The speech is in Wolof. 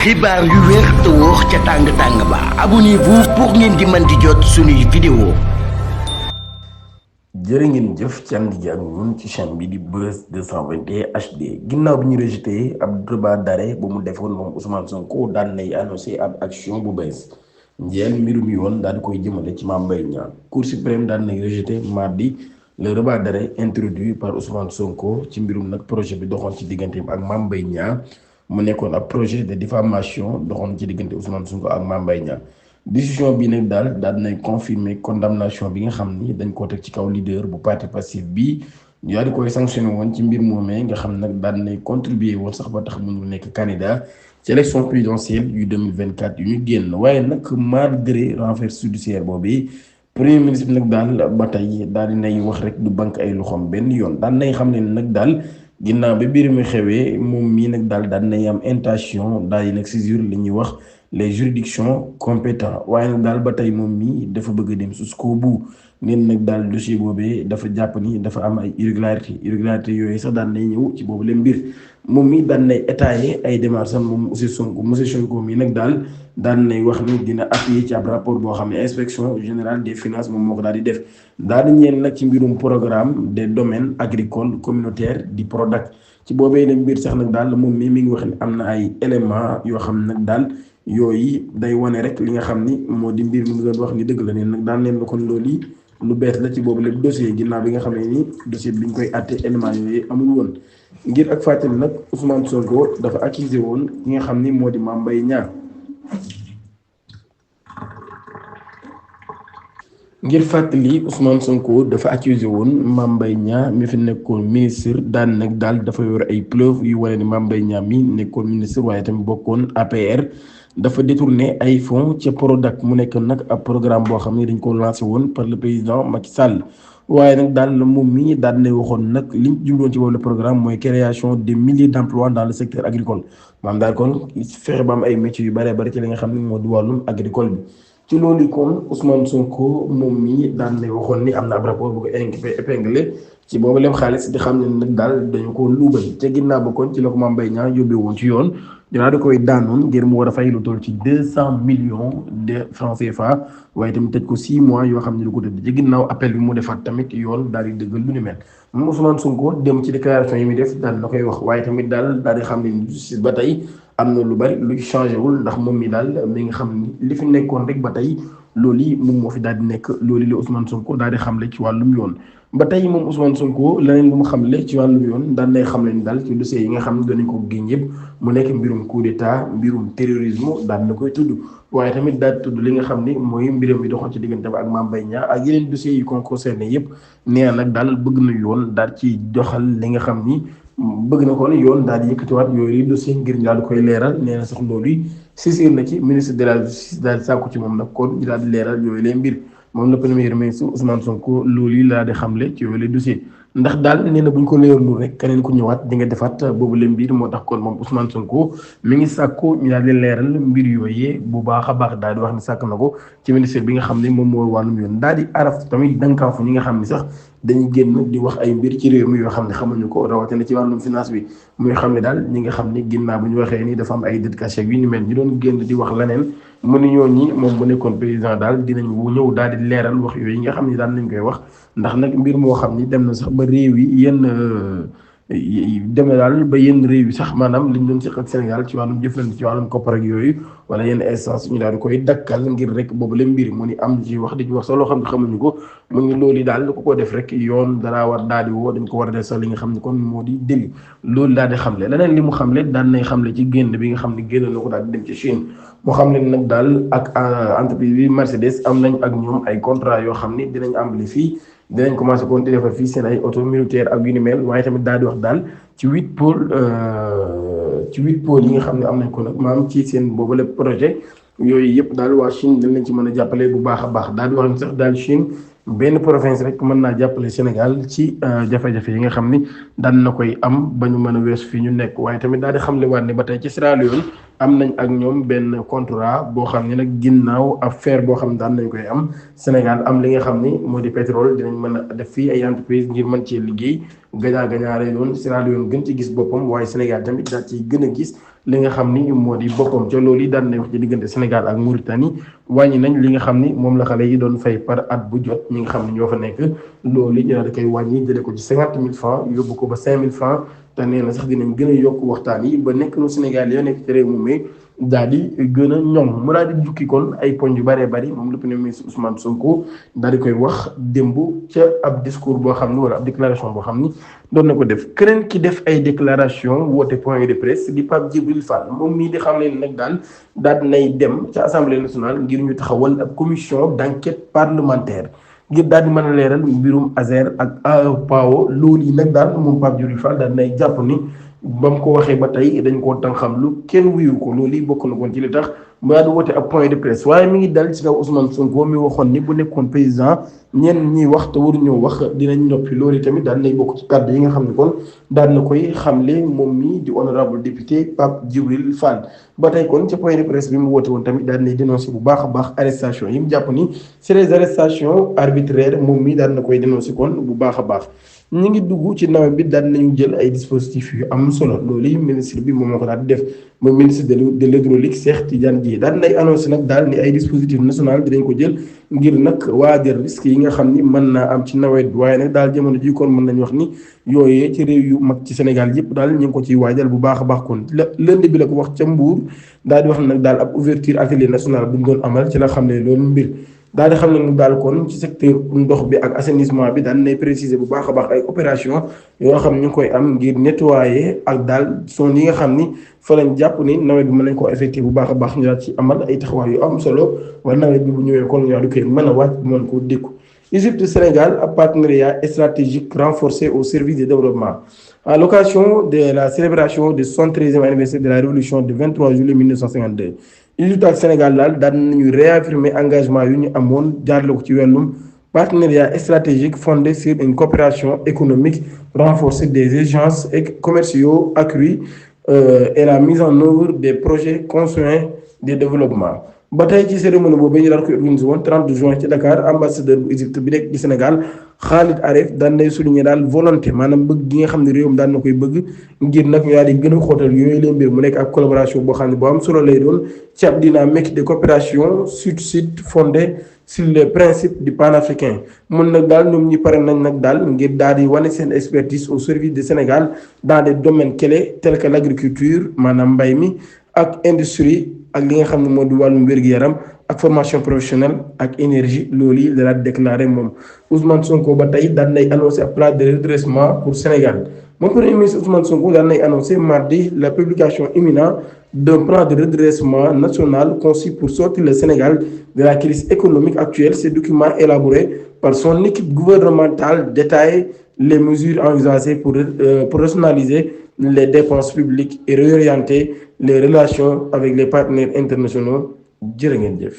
xibaar yu wér te wóor ca tàng-tàng ba abonnez-vous pour ngeen di mën di jot suñuy vidéo. jërë ngeen jëf ci ànd gi ak ñun ci chaîne bi di Buzz 221 HD ginnaaw bi ñu rejeté ab débat d'arrêt bu mu defoon moom Ousmane Sonko daan nay annoncé ab action bu bees njël mbirum yoon daal di koy jëmale ci Mame Mbaye Niang. Cour suprême daan nay rejeté mardi le débat d'arrêt introduit par Ousmane Sonko ci mbirum nag projet bi doxoon ci digganteem ak Mame Mbaye Niang mu nekkoon ab projet de diffamation doxoon ci diggante Ousmane Sonko ak Mame Mbaye Niang. décision bi nag daal nay confirmer condamnation bi nga xam ni dañ koo teg ci kaw leader bu parti Pastef bi ñu daal di koy sanctionné woon ci mbir moomee nga xam nag daal nay contribuer woon sax ba tax mënul nekk candidat ci élection présidentielle yu 2024 yu ñu génn. waaye nag malgré renvers judiciaire boobu premier ministre bi nag daal ba tey daal di nay wax rek du banque ay loxoom benn yoon daal nay xam ne nag daal ginnaaw ba mbir mi xewee moom mii nag daal nay am intention daal di nag saisir li ñuy wax les juridictions compétentes waaye nag daal ba tey moom mii dafa bëgg a dem jusqu'au bout neen nag daal dossier boobee dafa jàpp ni dafa am ay irrégularité yooyu sax daan nay ñëw ci boobu la mbir moom mii daan nay étayer ay démarches am moom monsieur Sonko mii nag daan nay wax ni dina appuyer ci ab rapport boo xam ne inspection générale des finances moom moo ko daal di def daal di ñeel nag ci mbirum programme des domaines agricoles communautaires di PRODAC ci boobee la mbir sax nag daal moom mii mi ngi wax ni am na ay éléments yoo xam ne nag daal yooyu day wane rek li nga xam ni moo di mbir mi nga doon wax ni dëgg la neen nag daan leen la kon loolu lu bees la ci boobu lépp dossier ginnaaw bi nga xam ne ni dossier bi ñu koy àtte éléments yooyu amul woon. ngir ak fàttali nag Ousmane Sonko dafa accusé woon ki nga xam ni moo di Mame Mbaye Niang. ngir fàttali Ousmane Sonko dafa accusé woon Mame Mbaye Niang mi fi nekkoon ministre daan nag daal dafa yor ay preuve yu wane ni Mame Mbaye Niang mi nekkoon ministre waaye tamit bokkoon APR. dafa détourné ay fonds ca PRODAC mu nekk nag ab programme boo xam ne dañ ko lancé woon par le président Macky Sall waaye nag daal moom mii daal di waxoon nag liñ jubloon ci boobu le programme mooy création de milliers d'emplois dans le secteur agricole maanaam daal kon fexe ba am ay métiers yu bëree bëri ci li nga xam ne moo di wàllum agricole bi. ci loolu kon Ousmane Sonko moom mii daan na waxoon ni am na ab rapport bu ko épinglé ci boobu lépp xaalis di xam ne nag daal dañu ko luubal ca ginnaaw ba kon ci la ko Mame Mbaye Niang yóbbee woon ci yoon dinaa da koy daanoon ngir mu war a fay lu toll ci 200 millions de francs CFA waaye tamit tëj ko 6 mois yoo xam ne du ko tëdd ci ginnaaw appel bi mu defaat tamit yoon daal di dëggal lu ni mel moom Ousmane Sonko dem ci déclaration yi muy def daal na koy wax waaye tamit daal di xam ne justice ba tey am na lu bari lu changé wul ndax moom mi daal mi nga xam ni li fi nekkoon rek ba tey loolu yi moom moo fi daal di nekk loolu la Ousmane Sonko daal di xamle ci wàllum yoon ba tey moom Ousmane Sonko leneen lu mu xamle ci wàllum yoon daan nay xamle ni daal ci dossiers yi nga xam ne danañ ko génn yëpp mu nekk mbirum coup d'état mbirum terrorisme daan na koy tudd waaye tamit daal tudd li nga xam ni mooy mbiram bi doxoon ci diggante ba ak Mame Mbaye Niang ak yeneen dossiers yi ko concerné yëpp nee nag daal bëgg na yoon daal ci doxal li nga xam ni bëgg na ko ne yoon daal di yëkkatiwaat yooyu dossier ngir daal di koy leeral nee na sax loolu yi saisir na ci ministre de la justice daal di sàkku ci moom nag kon ñu daal di leeral yooyu lay mbir moom la premier ministre Ousmane Sonko loolu yi laa di xamle ci yooyu lay dossier ndax daal nee na bu ñu ko leeralul rek keneen ku ñëwaat di nga defaat boobu la mbir moo tax kon moom Ousmane Sonko mi ngi sàkku ñu daal di leeral mbir yooyee bu baax a baax daal di wax ni sàkk na ko ci ministère bi nga xam ne moom moo wàllum yoon daal di araf tamit dankaafu ñi nga xam ne sax dañuy génn di wax ay mbir ci réew mi yoo xam ne xamuñu ko rawatina ci wàllum finance bi muy xam ne daal ñi nga xam ne ginnaaw bu ñu waxee ni dafa am ay dette cachée yu ni mel ñu doon génn di wax leneen mu ni ñooñi moom bu nekkoon président daal dinañ ñëw daal di leeral wax yooyu yi nga xam ne daal nañ koy wax ndax nag mbir moo xam ni dem na sax ba réew yi yenn demee daal ba yenn réew yi sax maanaam liñ doon seq ak Sénégal ci wàllum jëflante ci wàllum koppar ak yooyu wala yenn instance ñu daal di koy dakkal ngir rek boobu la mbir mu ni am ci wax di ci wax sax loo xam ne xamuñu ko mu ngi loolu daal ku ko def rek yoon danaa war daal di woo dañ ko war a def sax li nga xam ne kon moo di déli loolu daal di xamle leneen li mu xamle daan nay xamle ci génn bi nga xam ne génn na ko daal di dem ci Chine moo xam ne nag daal ak entreprise bi Mercedes am nañ ak ñoom ay contrat yoo xam ni dinañ ambali fii dinañ commencé kon di defar fii seen ay auto militaire ak yu ni mel waaye tamit daal di wax daal ci 8 pôles yi nga xam ne am nañ ko nag maanaam ci seen boobu la projet yooyu yëpp daal waa Chine dañ leen ci mën a jàppale bu baax a baax daal di wax ni sax daal Chine benn province rek mën naa jàppale Sénégal ci jafe-jafe yi nga xam ni daan na koy am ba ñu mën a weesu fii ñu nekk waaye tamit daal di xamle waat ne ba tey ci Sierra Leone am nañ ak ñoom benn contrat boo xam ne nag ginnaaw affaire boo xam ne daan nañ koy am Sénégal am li nga xam ni moo di pétrole dinañ mën a def fii ay entreprise ngir mën cee liggéey gagnant gagnant lay doon Sierra Leone gën ci gis boppam waaye Sénégal tamit daal ciy gën a gis li nga xam ni moo di boppam ca loolu yi daan nay wax ci diggante Sénégal ak Mauritanie wàññi nañ li nga xam ni moom la xale yi doon fay par at bu jot ñi nga xam ne ñoo fa nekk loolu yi ñu daal di koy wàññi jëlee ko ci 50 000 francs yóbbu ko ba 5 000 francs te nee na sax dinañ gën a yokk waxtaan yi ba nekk nu Sénégal yoo nekk ci réew mi daal di gën a ñoŋ mu daal di jukki kon ay poñ yu bëree bëri moom le premier ministre Ousmane Sonko daal di koy wax démb ca ab discours boo xam ni wala ab déclaration boo xam ni doon na ko def keneen ki def ay déclaration woote point de presse di Pape Djibril Fall moom mii di xam leen nag daal nay dem ca assemblée nationale ngir ñu taxawal ab commission d'enquête parlementaire ngir daal di mën a leeral mbirum Azer ak AEPAO loolu yi nag daal moom Pape Djibril Fall daal nay jàpp ni ba mu ko waxee ba tey dañ koo tànqam lu kenn wuyu ko loolu yi bokk na koon ci li tax mu daal di woote ab point de presse waaye mi ngi dal ci kaw Ousmane Sonko mi waxoon ni bu nekkoon président ñenn ñiy wax te waruñoo wax dinañ noppi loolu tamit daal nay bokk ci kàddu yi nga xam ne kon daal na koy xamle moom mi di honorable député Pape Djibril Fall ba tey kon ca point de presse bi mu woote woon tamit daal nay dénoncé bu baax a baax arrestation yi mu jàpp ni c'est des arrestations arbitraires moom mi daal na koy dénoncé kon bu baax a baax ñu ngi dugg ci nawet bi daal nañu jël ay dispositifs yu am solo loolu yi ministre bi moom moo ko daal di def mooy ministre de l'hydraulique Cheikh Tidiane Dièye daal nay annoncé nag daal ni ay dispositifs national dinañ ko jël ngir nag waajal risques yi nga xam ni mën naa am ci nawet bi waaye nag daal jamono ji kon mën nañu wax ni yooyee ci réew yu mag ci Sénégal yëpp daal ñu ngi ko ciy waajal bu baax a baax kon lundi bi la ko wax ca Mbour daal di wax nag daal ab ouverture atelier national bu ñu doon amal ci la xam ne loolu mbir daal di xam ne daal kon ci secteur ndox bi ak assainissement bi daan nay préciser bu baax a baax ay opération yoo xam ne ñu ngi koy am ngir nettoyer ak daal zone yi nga xam ni fa lañ jàpp ni nawet bi mën nañ koo effectif bu baax a baax ñu daal ci amal ay taxawaay yu am solo wala nawet bi bu ñëwee kon ñu daal di koy mën a wàcc mën koo dékku. Égypte Sénégal ab partenariat stratégique renforcé au service du développement à l'occasion de la célébration du 73e anniversaire de la révolution du 23 juillet 1952. Égypte ak Sénégal daal daan nañu réaffirmer engagement yu ñu amoon jaarale ko ci wàllum partenariat stratégique fondé sur une coopération économique renforcée des échanges commerciaux accrus et la mise en œuvre des projets conjoints de développement. ba tey ci cérémonie boobu ñu daal koy organisé woon 30 juin ci Dakar ambassadeur bu Égypte bi nekk ci Sénégal Khalid Arif daan nay souligner daal volonté maanaam bëgg gi nga xam ne réewam daan na koy bëgg ngir nag ñu daal di gën a xóotal yooyu leen mbir mu nekk ak collaboration boo xam ne bu am solo lay doon ci ab dynamique de coopération sud-sud fondée sur les principes du panafricain mun nag daal ñoom ñi pare nañ nag daal ngir daal di wane seen expertise au service du Sénégal dans des domaines clés tels que l'agriculture maanaam mbay mi ak industrie ak li nga xam ne moo di wàllum wér-gu-yaram ak formation professionnelle ak énergie loolu yi la déclaré moom Ousmane Sonko ba tey daan nay annoncé un plan de redressement pour Sénégal moom premier ministre Ousmane Sonko daan nay annoncé mardi la publication imminente d'un plan de redressement national conçu pour sortir le Sénégal de la crise économique actuelle. Ce document élaboré par son équipe gouvernementale détaille les mesures envisagées pour rationaliser les dépenses publiques et réorienter les relations avec les partenaires internationaux jërë ngeen jëf